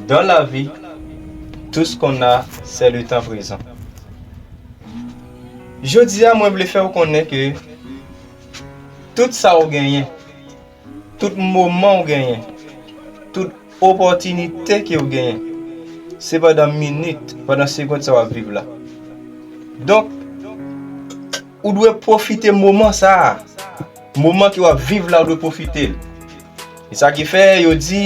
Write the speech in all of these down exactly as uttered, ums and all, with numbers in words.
Dans la vie, tout ce qu'on a, c'est le temps présent. Jodi a, mwen vle fè w konnen ke tout sa w genyen, tout moman w genyen, tout opòtinite ke w genyen, se pandan minit, pandan segond sa w ap viv la. Donk, ou dwe pwofite moman sa a. Moman ke w ap viv la, ou dwe pwofite l. E sa ki fè yo di,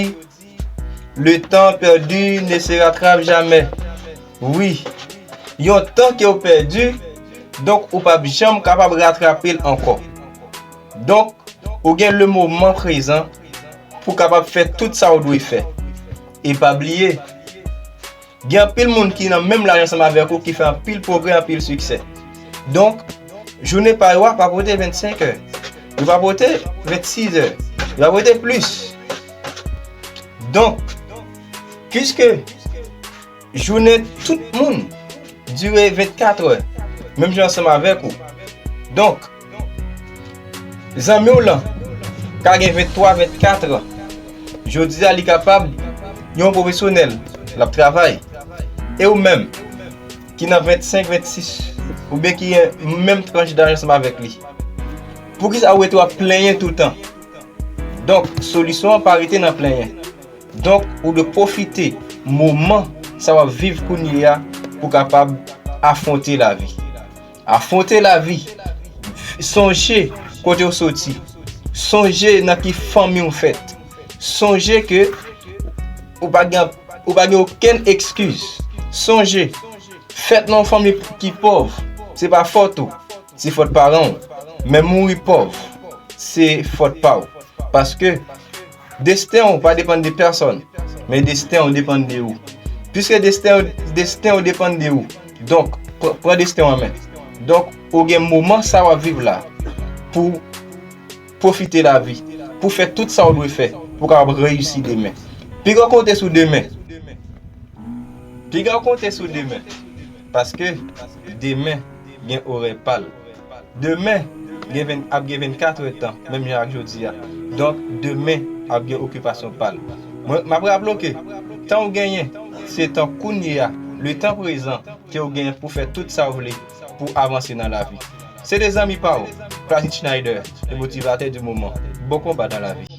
le temps perdu ne se rattrape jamais. Wi, yon tan ke w pèdi, donk ou p ap janm kapab ratrape l ankò. Donk, ou gen le moman prezan pou kapab fè tout sa w dwe fè. E pa bliye, gen anpil moun ki nan menm laj ansanm avèk ou ki fè anpil pwogrè, anpil siksè. Donk, jounen pa yo a pa pote vennsenk è. Yo pa pote vennsis è. Yo pa pote plis. Donk, piske jounen tout moun dire vennkat è, menm jan ansanm avèk ou. Donk, zanmi w lan ka gen venntwa, vennkat an. Jodi a, li kapab yon pwofesyonèl, l ap travay. E ou menm, ki nan vennsenk, vennsis, oubyen ki gen menm tranch daj ansanm avèk li, poukisa ou rete w ap plenyen toutan? Donk, solisyon an pa rete nan plenyen. Donk, ou dwe pwofite moman sa w ap viv kounye a pou kapab afwonte lavi. Afwonte lavi. Sonje kote w soti. Sonje nan ki fanmi w fèt. Sonje ke ou pa gen, ou pa gen okenn ekskiz. Sonje, fèt nan yon fanmi ki pòv, se pa fòt ou, se fòt paran w. Men mouri pòv, se fòt pa w. Paske desten w pa depann de pèsòn, men desten w depann de ou. Piske desten, desten w depann de ou, donk, pr-, pran desten w an men. Donk, ou gen moman sa w ap viv la pou pwofite lavi, pou fè tout sa w dwe fè, pou w kapab reyisi demen. Piga w konte sou demen. Piga w konte sou demen. Paske demen gen orè pa l. Demen gen ven, ap gen vennkat è tan, menm jan ak jodi a. Donk, demen ap gen okipasyon pa l. Mwen, m ap raple w ke tan w genyen, se tan kounye a, le tan prezan ke w genyen pou fè tout sa w vle pou avanse nan lavi. Se te zanmi pa w, Classic Schneider, le motivateur du moment. Bon combat dans la vie.